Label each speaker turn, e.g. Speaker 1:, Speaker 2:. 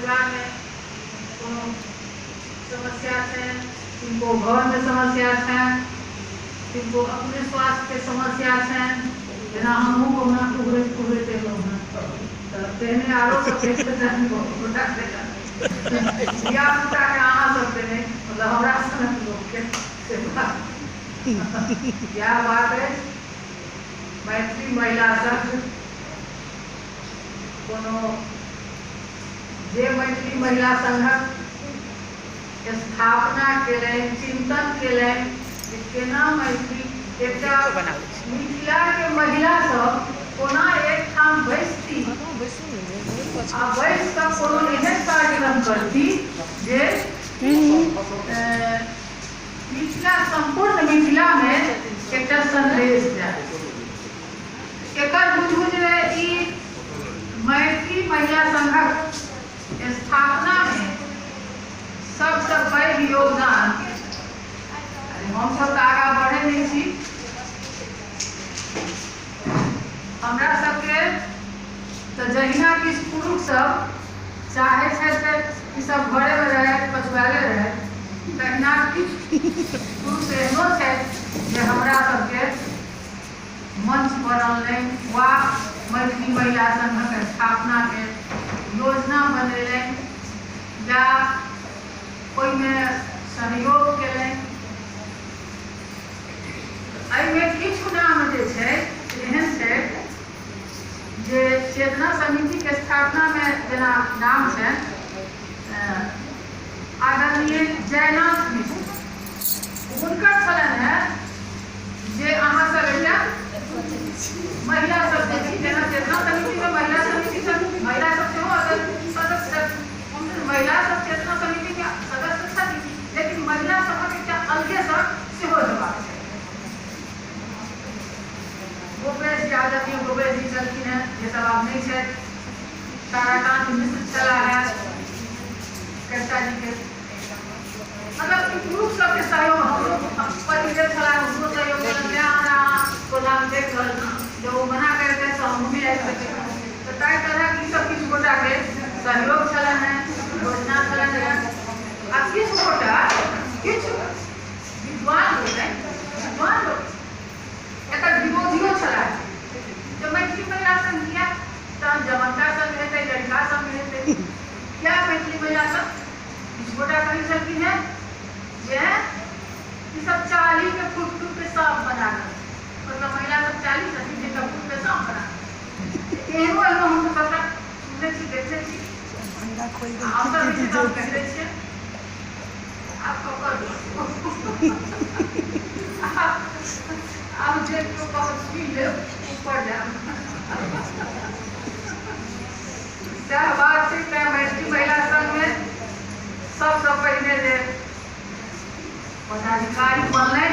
Speaker 1: परिवारमे कोनो समस्या छनि, किनको घरमे समस्या छनि, किनको अपने स्वास्थ्यके समस्या छनि, जेना हमहूँ कहुना कुहरैत कुहरैत एलहुँ हँ, तऽ तेहने आरो सबके धियापुताके अहाँ सबके नहि, मतलब हमरा सनक लोकके से बात। इएह बात अछि। मैथिली महिला संघ कोनो जे मैथिली महिला संघक स्थापना केलनि, चिंतन केलनि जे केना मैथिली एकटा मिथिलाके महिला सब कोना एकठाम बैसती आ बैस कऽ कोनो एहन कार्यक्रम करती जे मिथिला सम्पूर्ण मिथिलामे एकटा संदेश जाय। एकर बुझू जे ई मैथिली महिला संघक स्थापनामे सबसँ पैघ योगदान, हमसब तऽ आगाँ बढ़ै नहि छी, हमरा सबके तऽ जहिना किछु पुरुष सब चाहै छथि कि सब घरेमे रहथि, पछुआएले रहथि, तहिना किछु पुरुष एहनो छथि जे हमरा सबके मंच पर अनलनि वा मैथिली महिला संघक स्थापनाके योजना बनेलनि या ओहिमे सहयोग केलनि। एहिमे किछु नाम जे छै एहन छै जे चेतना समितिके स्थापनामे जेना नाम छनि आदरणीय जयनाथ मिश्र, हुनकर छलनि हेँ जे अहाँ सब एकटा महिला सब जे छी, जेना चेतना समितिमे महिला समिति सब महिला सब सेहो सदस्य छथि, महिला सब चेतना समितिके सदस्य छथि, लेकिन महिला सभक एकटा अलगेसँ सेहो हेबाक चाही। गोपेश जी, आदरणीय गोपेश जी छलखिन हेँ, जे सब आब नहि छथि, ताराकांत मिश्र छलाह हेँ, कविता जीके मतलब कि पुरुष सबके सहयोग, हमरो पतिदेव छलाह हुनको सहयोग छलनि, तेँ हमरा अहाँ प्रोग्राम देख रहल छी, जब ओ मना करितथि तऽ हमहूँ नहि आबि सकैत। तऽ ताहि तरहक ई सब किछु गोटाके सहयोग छलनि हेँ, योजना छलनि हेँ। आ किछु गोटा किछु विद्वान लोकनि, विद्वान लोक एकर विरोधियो छलाह जे मैथिली महिला संघ किया, तहन जवनका संघ हेतै, लड़िका संघ हेतै, किया मैथिली महिला संघ? किछु गोटा कहै छलखिन हेँ जे ई सब चालीके फूट फूटके साँप बना रहल छै, मतलब महिला सब चाली छथिन जिनका फूटके साँप बना रहल छै। एहनो एहनो हम सबटा सुनने छी, देखने छी, हमसब भी छी कहि दै छियै। आब ककर आब जे केओ कहत सुनि लेब, ऊपर जायब, सएह बात छै। तैँ मैथिली महिला संघमे सबसँ पहिने जे पदाधिकारी बनलनि